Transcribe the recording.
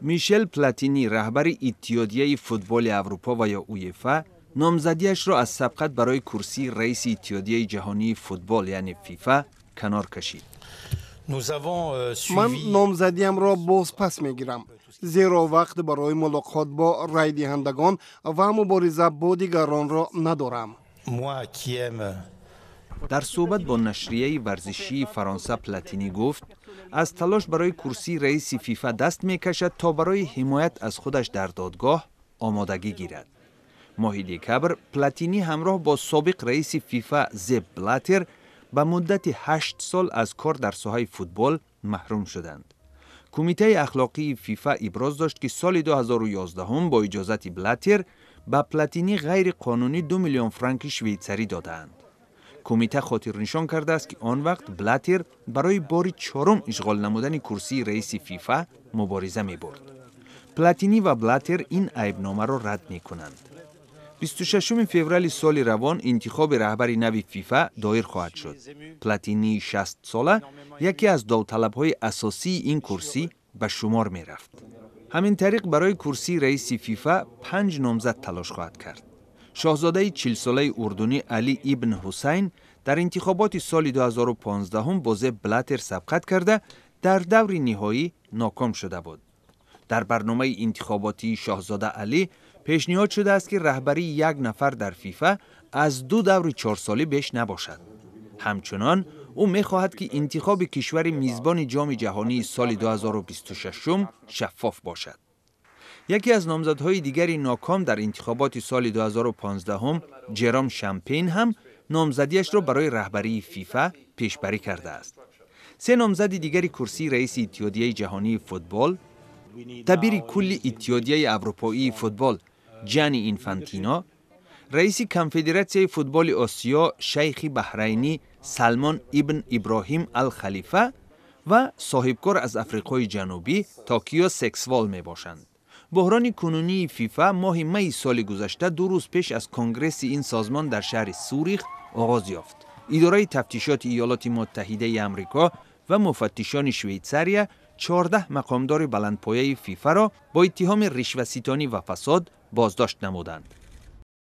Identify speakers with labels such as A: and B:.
A: Мишел Платини, раҳбари Иттиҳодияи футболи Аврупо ва ё УЕФА, номзадиашро аз сабқат барои курсии раиси Иттиҳодияи ҷаҳонии футбол, яъне ФИФА, канор кашид.
B: Ман номзадиамро бозпас мегирам, зеро вақт барои мулоқот бо райдиҳандагон ва мубориза бо дигаронро надорам.
A: Дар суҳбат бо нашрияи варзишии Фаронса Платинӣ гуфт, аз талош барои курсии раиси ФИФА даст мекашад, то барои ҳимоят аз худаш дар додгоҳ омодагӣ гирад. Моҳи декабр Платинӣ ҳамроҳ бо собиқ раиси ФИФА Зеп Блатер ба муддати 8 сол аз кор дар соҳаи футбол маҳрум шуданд. Кумитаи ахлоқии ФИФА иброз дошт, ки соли 2011 бо иҷозати Блатер ба Платинӣ ғайриқонунӣ 2 миллион франки швейтсарӣ додаанд. Кумита хотирнишон кардааст, ки он вақт Блатер барои бори чорум ишғол намудани курсии раиси ФИФА мубориза мебурд. Платинӣ ва Блатер ин айбномаро рад мекунанд. 26 феврали соли равон интихоби раҳбари нави ФИФА доир хоҳад шуд. Платинии 60-сола яке аз довталабҳои асосии ин курсӣ ба шумор мерафт. Ҳамин тариқ, барои курсии раиси ФИФА панҷ номзад талош хоҳад кард. Шоҳзодаи 40-солаи урдунӣ Али ибн Ҳусайн дар интихоботи соли 2015 бо Зеп Блатер сабқат карда, дар даври ниҳоӣ ноком шуда буд. Дар барномаи интихоботии шоҳзода Алӣ пешниҳод шудааст, ки раҳбарии як нафар дар ФИФА аз ду даври чорсолӣ беш набошад. Ҳамчунон ӯ мехоҳад, ки интихоби кишвари мизбони Ҷоми ҷаҳонии соли 2026 шаффоф бошад. Яке аз номзадҳои дигари ноком дар интихоботи соли 2015, Ҷером Шампейн, ҳам номзадиашро барои раҳбарии ФИФА пешбарӣ кардааст. Се номзади дигари курсии раиси Иттиҳодияи ҷаҳонии футбол дабири кулли Иттиҳодияи аврупоии футбол Ҷани Инфантино, раиси Конфедератсияи футболи Осиё шайхи баҳрайнӣ Салмон ибн Иброҳим ал Халифа ва соҳибкор аз Африқои Ҷанубӣ Токио Сексвол мебошанд. Буҳрони кунунии ФИФА моҳи майи соли гузашта, 2 рӯз пеш аз конгресси ин созмон дар шаҳри Сурих оғоз ёфт. Идораи тафтишоти Иёлоти Муттаҳидаи Амрико ва муфаттишони Швейтсария 14 мақомдори баландпояи ФИФАро бо иттиҳоми ришваситонӣ ва фасод боздошт намуданд.